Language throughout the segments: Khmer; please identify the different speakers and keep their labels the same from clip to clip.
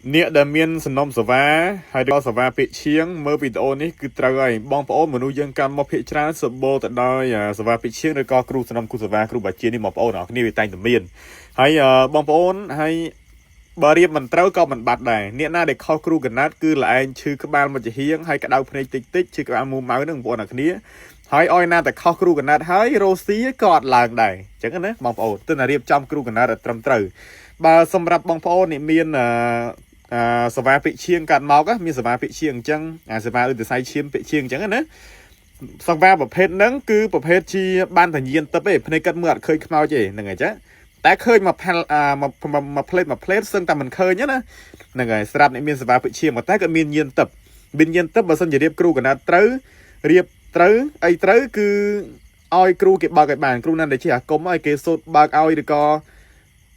Speaker 1: អ្នកដែលមានសំណុំសេវាហើយដល់សេវាពាក្យឈៀងមើលវីដេអូនេះគឺត្រូវហើយបងប្អូនមនុស្សយើងកាន់មកភាគច្រើនសម្បូរទៅដោយសេវាពាក្យឈៀងឬក៏គ្រូសំណុំគ្រូសេវាគ្រូបាជានេះបងប្អូនអរគ្នាវាតែងតែមានហើយបងប្អូនហើយបើរៀបមិនត្រូវក៏មិនបាត់ដែរអ្នកណាដែលខុសគ្រូកណាត់គឺល្អែងឈឺក្បាលមកជាហៀងហើយក្តៅភ្នែកតិចតិចឈឺក្បាលមូម៉ៅហ្នឹងបងប្អូនអរគ្នាហើយឲ្យណាតែខុសគ្រូកណាត់ហើយរ៉ូស៊ីក៏អត់ឡើងដែរអញ្ចឹងណាបងប្អូនទើបតែរៀបចំគ្រូកណាត់ឲ្យត្រឹមត្រូវបើសម្រាប់បងប្អូននេះមានអឺ អាសេវាពិឈៀងកាត់មកមានសេវាពិឈៀងអញ្ចឹងអាសេវាឧត្តស័យឈាមពិឈៀងអញ្ចឹងណាសេវាប្រភេទហ្នឹងគឺប្រភេទជាបានតញៀនទឹកទេភ្នែកកាត់មើលអត់ឃើញខ្មោចទេហ្នឹងហើយចាតែឃើញមកផាល់អាមកមកផ្លេតមកផ្លេតសឹងតែមិនឃើញណាហ្នឹងហើយស្រាប់នេះមានសេវាពិឈៀងតែក៏មានញៀនទឹកមានញៀនទឹកបើសិនជារៀបគ្រូកណាត់ត្រូវរៀបត្រូវអីត្រូវគឺឲ្យគ្រូគេបើកឲ្យបានគ្រូណាដែលជាអាគមឲ្យគេសូត្របើកឲ្យឬក៏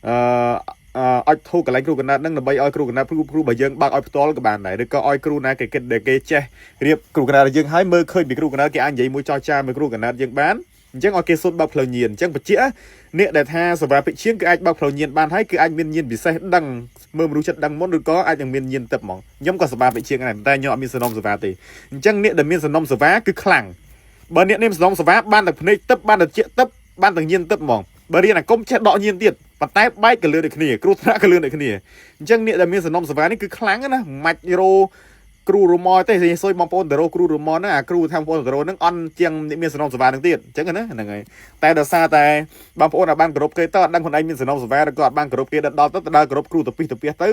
Speaker 1: អឺ អឺអុចធូបកន្លែងគ្រូកណាត់ហ្នឹងដើម្បីឲ្យគ្រូកណាត់គ្រូគ្រូបើយើងបើកឲ្យផ្ទាល់ក៏បានដែរឬក៏ឲ្យគ្រូណាគេគិតដែលគេចេះរៀបគ្រូកណាត់យើងឲ្យមើលឃើញពីគ្រូកណាត់គេអាចនិយាយមួយចរចាមួយគ្រូកណាត់យើងបានអញ្ចឹងឲ្យគេសូត្របើកផ្លូវញៀនអញ្ចឹងបច្ចៈអ្នកដែលថាសេវាពិឈៀងគឺអាចបើកផ្លូវញៀនបានហើយគឺអាចមានញៀនពិសេសដឹងមើលមនុស្សចិត្តដឹងមុនឬក៏អាចនឹងមានញៀនទឹកហ្មងខ្ញុំក៏សេវាពិឈៀងដែរតែខ្ញុំអត់មានសំណុំសេវាទេអញ្ចឹងអ្នកដែលមានសំណុំសេវាគឺខ្លាំងបើអ្នកនេះសំណុំសេវាបានតែភ្នែកទឹកបានតែជាទឹកបានតែញៀនទឹកហ្មងបើរៀនអាគមចេះដកញៀនទៀតប៉ុន្តែបែកក៏លឿនដូចគ្នាគ្រោះថ្នាក់ក៏លឿនដូចគ្នាអញ្ចឹងអ្នកដែលមានសំណុំសេវានេះគឺខ្លាំងណាស់មិនបាច់រោគ្រូរមទេសុយបងប្អូនទៅរោគ្រូរមហ្នឹងអាគ្រូថាបងប្អូនទៅរោហ្នឹងអន់ជាងអ្នកមានសំណុំសេវាហ្នឹងទៀតអញ្ចឹងណាហ្នឹងហើយតែដោយសារតែបងប្អូនអាចបានគោរពគេទៅអត់ដឹងខ្លួនឯងមានសំណុំសេវាឬក៏អត់បានគោរពគេដល់ទៅដល់គោរពគ្រូទៅពីទៅពីទ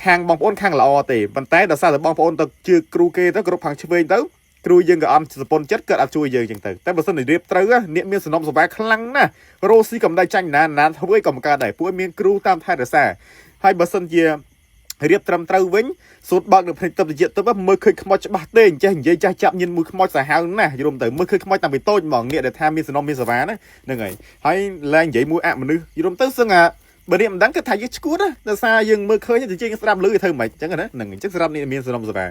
Speaker 1: ៅខាងបងប្អូនខាងល្អទេប៉ុន្តែដោយសារតែបងប្អូនទៅជឿគ្រូគេទៅគោរពខាងឆ្វេងទៅគ្រូយើងក៏អន់សពន់ចិត្តគាត់អត់ជួយយើងចឹងទៅតែបើសិនជារៀបត្រូវអ្នកមានសំណុំសេវាខ្លាំងណាស់រោស៊ីកំដៅចាញ់ណាណាធ្វើអីក៏មិនកើតដែរពួកមានគ្រូតាមថែរក្សាហើយបើសិនជារៀបត្រឹមត្រូវវិញសូត្របើកនៅភ្នែកទឹកតិចទឹកមើលឃើញខ្មោចច្បាស់ទេចេះនិយាយចាស់ចាប់ញៀនមួយខ្មោចសាហាវណាស់យល់ទៅមើលឃើញខ្មោចតាំងពីតូចហ្មងអ្នកដែលថាមានសំណុំមានសេវាណាហ្នឹងហើយហើយឡើងនិយាយមួយអមនុស្សយល់ទៅសឹងអាបើនេះមិនដឹងគឺថាយើងឈួតណាដោយសារយើងមើលឃើញទៅជាងស្ដាប់ឮធ្វើមិនអញ្ចឹងណាហ្នឹងអញ្ចឹងស្រាប់នេះមានសំណុំសេវ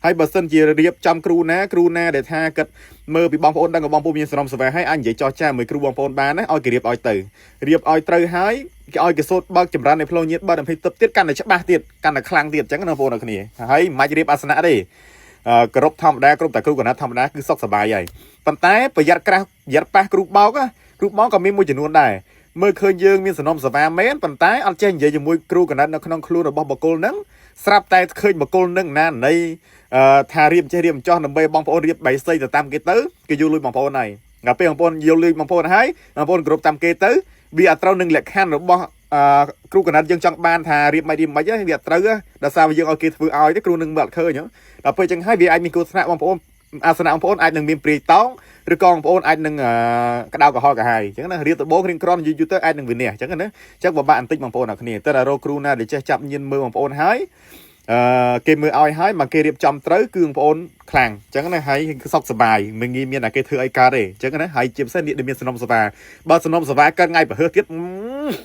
Speaker 1: ាហើយបើសិនជារៀបចំគ្រូណាគ្រូណាដែលថាគិតមើលពីបងប្អូនដឹងក៏បងប្អូនមានសំណុំសេវាហើយអាចនិយាយចោះចាមួយគ្រូបងប្អូនបានណាឲ្យគេរៀបឲ្យទៅរៀបឲ្យត្រូវហើយគេឲ្យគេសូត្របើកចម្រើននៃផ្លូវញាតបើដល់ទឹកទៀតកាន់តែច្បាស់ទៀតកាន់តែខ្លាំងទៀតអញ្ចឹងណាបងប្អូនអរគ្នាហើយមិនបាច់រៀបអាសនៈទេគ្រប់ធម្មតាគ្រប់តែគ្រូកណាត់ធម្មតាគឺសុខសប្បាយហើយប៉ុន្តែប្រយ័ត្នក្រាស់ប្រយ័ត្នប៉ះគ្រូបោកគ្រូបោកក៏មានមួយចំនួនដែរមើលឃើញយើងមានសំណុំសេវាមែនប៉ុន្តែអត់ចេះនិយាយជាមួយគ្រូកណាត់នៅក្នុងខ្លួនរបស់បុគ្គលហ្នឹងស្រាប់តែឃើញបុគ្គលហ្នឹងណានៃអឺថារៀបចេះរៀបចោះដើម្បីបងប្អូនរៀបបៃសីទៅតាមគេទៅគេយកលុយបងប្អូនហើយដល់ពេលបងប្អូនយកលុយបងប្អូនហើយបងប្អូនគ្រប់តាមគេទៅវាអត់ត្រូវនឹងលក្ខខណ្ឌរបស់អឺគ្រូកណាត់យើងចង់បានថារៀបមិនរៀបមិនវាអត់ត្រូវដោយសារយើងឲ្យគេធ្វើឲ្យទៅគ្រូនឹងមើលអត់ឃើញដល់ពេលចឹងហើយវាអាចមានគ្រោះថ្នាក់បងប្អូនអាសនៈបងប្អូនអាចនឹងមានព្រាយតោងឬក៏បងប្អូនអាចនឹងក្តៅក្រហល់កាហាយអញ្ចឹងណារៀបដបងរៀងក្រំយូរយូរទៅអាចនឹងវិនិច្ឆ័យអញ្ចឹងណាអញ្ចឹងពិបាកបន្តិចបងប្អូនអ្នកគ្នាតែរកគ្រូណាដែលចេះចាប់ញៀនមើលបងប្អូនហើយអឺគេមើលឲ្យហើយមកគេរៀបចំត្រូវគឺបងប្អូនខ្លាំងអញ្ចឹងណាហើយសុខសប្បាយមិនងាយមានតែគេធ្វើអីកើតទេអញ្ចឹងណាហើយជាពិសេសអ្នកដែលមានសំណុំសេវាបើសំណុំសេវាកើតថ្ងៃប្រហើសទៀត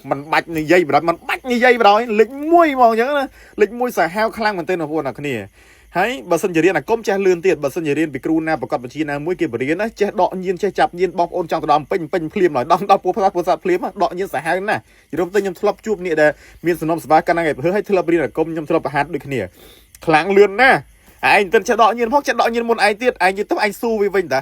Speaker 1: มันបាច់និយាយបណ្ដោយมันបាច់និយាយបណ្ដោយលេខ1ហ្មងអញ្ចឹងណាលេខ1សាហាវខ្លាំងមែនទែនបងប្អូនអ្នកគ្នាហើយបើសិនជារៀនអាគមចេះលឿនទៀតបើសិនជារៀនពីគ្រូណាប្រកាសបញ្ជាណាមួយគេបរៀនណាចេះដកញៀនចេះចាប់ញៀនបងប្អូនចង់ទៅដល់ពេញពេញភ្លាមឡើយដល់ដល់ពោះផ្សាពោះសាភ្លាមដកញៀនសាហាវណាស់យល់ទៅខ្ញុំធ្លាប់ជួបអ្នកដែលមានសំណុំសេវាកាន់ថ្ងៃប្រហើសហើយធ្លាប់រៀនអាគមខ្ញុំធ្លាប់ប្រហាត់ដូចគ្នាខ្លាំងលឿនណាស់ឯងមិនចេះដកញៀនផងចេះដកញៀនមុនឯងទៀតឯងយល់ទៅឯងស៊ូវាវិញតា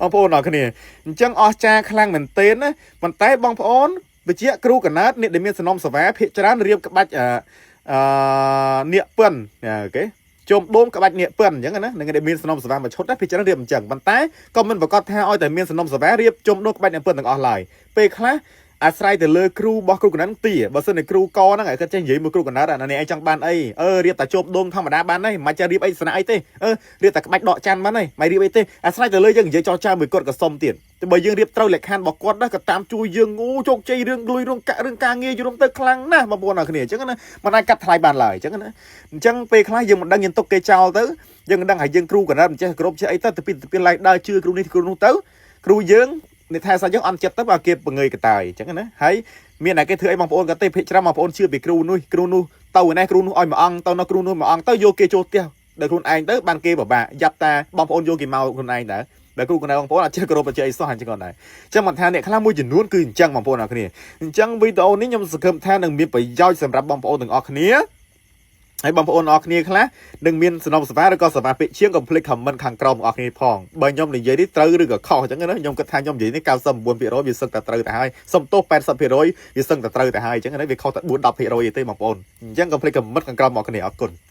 Speaker 1: បងប្អូនអរគ្នាអញ្ចឹងអស្ចារ្យខ្លាំងមែនទែនណាប៉ុន្តែបងប្អូនវិជាគ្រូកណាតអ្នកដែលមានសំណុំសេវាភាកច្រើនរៀបក្បាច់អឺអឺនៀកពិនអូខេជុំដូងក្បាច់នៀកពិនអញ្ចឹងណានឹងដែលមានសំណុំសេវាមួយឈុតណាភាកច្រើនរៀបអញ្ចឹងប៉ុន្តែក៏មិនប្រកាសថាឲ្យតែមានសំណុំសេវារៀបជុំដូងក្បាច់នៀកពិនទាំងអស់ឡើយពេលខ្លះអាស្រ័យទៅលើគ្រូរបស់គ្រូកណាត់ទីបើសិនជាគ្រូកហ្នឹងឯងគាត់ចេះនិយាយមួយគ្រូកណាត់អានេះឯងចង់បានអីអឺរៀបតែជប់ដូងធម្មតាបានហើយមិនចេះរៀបអីស្នាក់អីទេអឺរៀបតែក្បាច់ដកច័ន្ទបានហើយមិនរៀបអីទេអាស្រ័យទៅលើយើងនិយាយចរចាមួយគាត់ក៏សុំទៀតតែបើយើងរៀបត្រូវលក្ខខណ្ឌរបស់គាត់ណាក៏តាមជួយយើងងូជោគជ័យរឿងលុយរឿងកាក់រឿងការងារយល់ទៅខ្លាំងណាស់បងប្អូនអរគ្នាអញ្ចឹងណាមិនអាចកាត់ថ្លៃបានឡើយអញ្ចឹងណាអញ្ចឹងពេលខ្លះយើងមិនដឹងយើងទុកគេចោលទៅយើងមិនដឹងថាយើងគ្រូកណាត់មិនចេះគ្រប់ចេះអីទៅទៅពីទៅពីឡៃដើរជឿគ្រូនេះគ្រូនោះទៅគ្រូយើងនេះថែសាយើងអន់ចិត្តទៅបើគេបង្ងើយកតើយអញ្ចឹងណាហើយមានតែគេធ្វើអីបងប្អូនក៏ទេភិកច្រើនបងប្អូនជឿពីគ្រូនោះគ្រូនោះទៅឯនេះគ្រូនោះឲ្យមួយអង្គទៅនៅគ្រូនោះមួយអង្គទៅយកគេចូលផ្ទះដល់ខ្លួនឯងទៅបានគេពិបាកយ៉ាប់តាបងប្អូនយកគេមកខ្លួនឯងតើ ដែលគ្រូកណ្ដាលបងប្អូនអត់ចេះគោរពអត់ចេះអីសោះអញ្ចឹងគាត់ដែរអញ្ចឹងមិនថាអ្នកខ្លះមួយចំនួនគឺអញ្ចឹងបងប្អូនអរគ្នាអញ្ចឹងវីដេអូនេះខ្ញុំសង្ឃឹមថានឹងមានប្រយោជន៍សម្រាប់បងប្អូនទាំងអស់គ្នាហើយបងប្អូនអរគ្នាខ្លះនឹងមានសំណុំសេវាឬក៏សេវាពាក្យជាងកុំភ្លេច comment ខាងក្រោមបងប្អូនគ្នាផងបើខ្ញុំនិយាយនេះត្រូវឬក៏ខុសអញ្ចឹងណាខ្ញុំគិតថាខ្ញុំនិយាយនេះ99%វាសឹងតែត្រូវទៅហើយសុំទោស80%វាសឹងតែត្រូវទៅហើយអញ្ចឹងណាវាខុសតែ4 10%ទេបងប្អូនអញ្ចឹងកុំភ្លេច comment ខាងក្រោមបងប្អូនគ្នាអរគុណ។